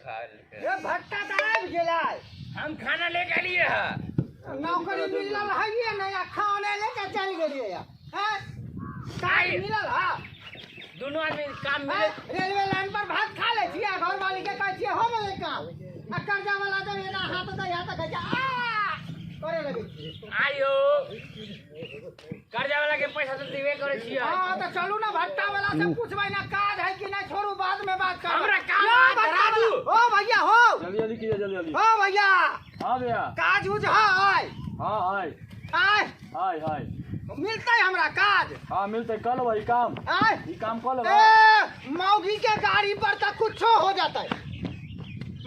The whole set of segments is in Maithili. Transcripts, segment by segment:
खा लेलकै। ए भट्टा तऽ आबि गेलै। हम खाना लेके एलियै है। नौकरी मिलल है नहीं आ खाने लेके चल गेलियै हैं? काज मिलल है? दुनू आदमी काम हैं? मिले। रेलवे लाइन पर भात खा लै छियै, घर वाली के कहै छियै हो गेलै काम, आ कर्जा वाला जब एना हाथ दै है तऽ कहै छै आ करे लगै छियै। आयो कर्जा वाला के पैसा तो देबे करे छियै। हाँ तऽ चलू ना भट्टा वाला से पूछबै ना काज है कि नहीं, छोड़ू बाद में बात करबै। हमरा काम यौ, है, भट्टा करा दू। वाला, हो भैया हो। जल्दी जल्दी कीजिए, जल्दी जल्दी। हो भैया। हाँ भैया। काज उज है? हाँ है। आय। हाय हाय। मिलतै हमरा काज? हाँ मिलते, कल वही काम। आय। ई काम कल। ए मौगी के गाड़ी पर तऽ कुछो हो जतै।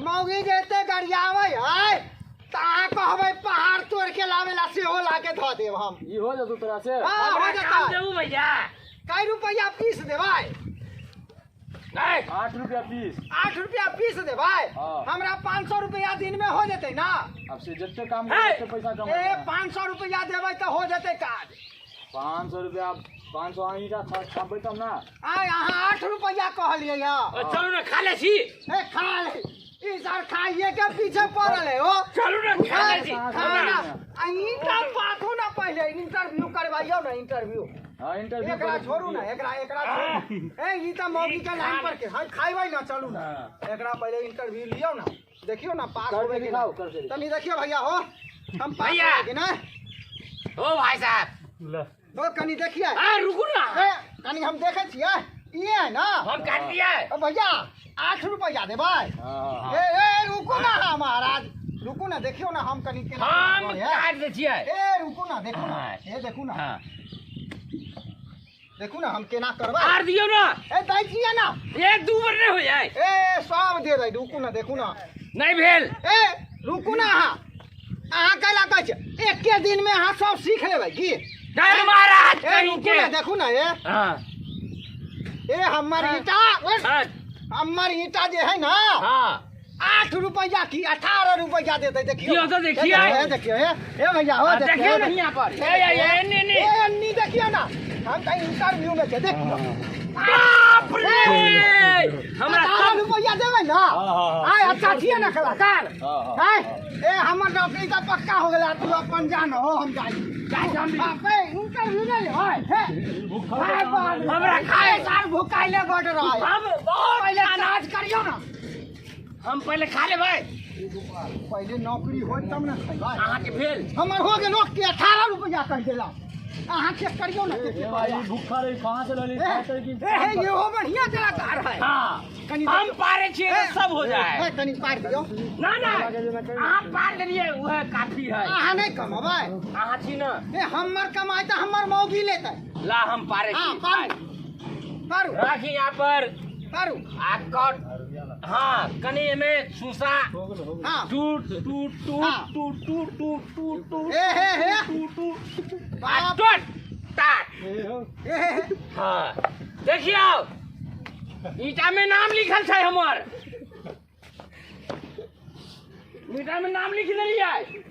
मौगी जे एते गरियाबै है तऽ अहाँ कहबै पहाड़ तोड़ के लावे ला सेहो ला के धऽ देब हम। ई हो जतौ तोरा से? हाँ हो हमरा काम जतै। देबू भैया। कै रुपैआ पीस देबै? नहीं। 8 रुपया पीस। 8 रुपया पीस देबै? हाँ। हमरा 500 रुपया दिन में हो जतै ना? अब से जते काम हे! करे ओते पैसा कमा। ए 500 रुपया देबै तऽ हो जतै काज। 500 रुपया, 500 ईटा छापबै तब ना। आय अहाँ 8 रुपया कहलियै यऽ। ओ, चलू ना खा ले छी। ए खा ले, ई सर खाइए के पीछे पड़ल है हो। चलू ना खा ले छी। खाना आ ईटा पाथू ना, पहिले इंटरव्यू करवाइयो ना, इंटरव्यू। हाँ इंटरव्यू। एकरा छोड़ू ना, एकरा एकरा छोड़ू। ए ई तऽ मौगी के लाइन पर के हम खाइबै ना, चलू ना एकरा पहिले इंटरव्यू लियौ ना, देखियौ ना पास करके होबै कि दिखाओ, ना। करके दिखाओ। तनी देखियौ भैया हो, हम पास भैया। होबै कि ना। ओ भाई साहब। हो कनी देखिए। आ रुकू ना। ए कनी हम देखै छियै, ई है ना। हम काट दिया। ओ भैया 8 रुपया देबै? हाँ। ए ए रुकू ना हाँ महाराज, रुकू ना, देखियौ ना हम कनी केना हम करबै, हे। काट दै छियै। ए रुकू ना, देखू ना। हाँ। ए देखू ना। हाँ। देखू ना हम केना करबै। आर दियौ ना। ए दै छियै ना। एक दू बेर नहीं हो जाए। ए सब दे दै, रुकू ना, देखू ना। नहीं भेल। ए रुकू ना, अहाँ अहाँ कैला कहै छियै एके दिन में अहाँ सब सीख लेबै की? नहीं महाराज ए कहीं रुकू के। ना, देखू ना। ए हाँ। ए हमर ईटा, हाँ। हमर ईटा जे है ना। हाँ। 8 रुपया की 18 रुपया देते, देखियो। दियौ तऽ देखियै। ए देखियो, ए ए भैया हो। हाँ, देखियो। देखियौ ना यहाँ पर। ए, ए, ए, नहीं, नहीं। ए अन्नी देखियो ना, हम तऽ इंटरव्यू में छै, देखियो। बाप रे हमरा 18 सब रुपया देबै ना? हाँ, हाँ, हाँ। आय अच्छा छियै ना कलाकार? हाँ, हाँ। आय ए हमर नौकरी तऽ पक्का हो गेलै, तू अपन जान हो, हम जाइ जाइ हम भी। बाप रे इंटरव्यू नहीं होय हे। भूखल भाई काम बाप, हमरा खाए। साल भुकाइले बढ़ रहा है। हम बहुत पहले खाना काज करियो ना। हम पहले खा लेबै। पहले नौकरी होय तब ना खैबै। अहाँके भेल? हमर हो गेल के 18 रुपया कहि देला, अहाँ चेक करियो ना। ए भाई भूखा रही कहाँ से लली? ए, ए, इहो बढ़िया कलाकार है। हाँ। कनी हम पारे छियै तऽ सब हो जाए। ए, कनी पार दियौ। ना ना अहाँ पार लेलियै उहे काफी है। अहाँ नहीं कमेबै? अहाँ छी ना। ए हमर कमाई तऽ हमर मौगी लेतै। ला हम पारे हाँ छी। पारू पारू। राखी यहाँ पर। पारू। आ कट, हाँ कनी एमे सूसा। हाँ। टू टू टू। हाँ। टू टू टू टू to. ए हे हे। टू टू आ बाप। टूट टाट। ए हे हे। हाँ देखियौ ईटा में नाम लिखल छै हमर, ईटा में नाम लिख देलियै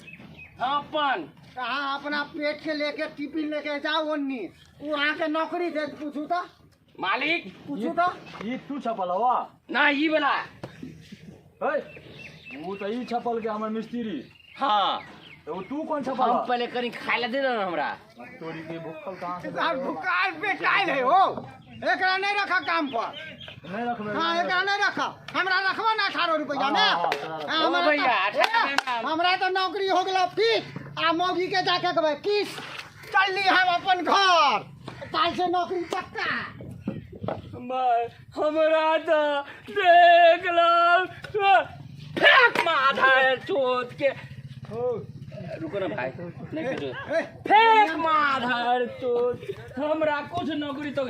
हम अपन। अहाँ अपना पेट के लेके टिफिन लेके जाओ ओन्नी, उ अहाँके नौकरी देत, पूछू तऽ। मालिक। पूछू तऽ। ई तू छपल हवा? ना ई वाला। हे वो तऽ ई छपल के हमर मिस्त्री। हाँ। तो वो तू कौन छपल? हम पहले कनी खाय ला दे दो ना हमरा। तोरी के भूखल कहाँ से? यार भुखार पेटाइल है हो, एकरा नहीं रखा काम पर। नहीं रखबे। हाँ एकरा नहीं रखा, हमरा रखबा ना 18 रुपया में। हाँ, हाँ, तोरा रखबा। हाँ, हमरा ओ भैया, तऽ- 18 ए, हमरा तऽ नौकरी हो गेल फिक्स, आ मौगी के जाके कहबै किस चलली हम अपन घर, काल से नौकरी पक्का। हमरा तऽ देख लो फेंक माधर चोत के। रुको ना भाई, नहीं कुछ। ए, फेंक माधर चोत, हमरा कुछ नौकरी तो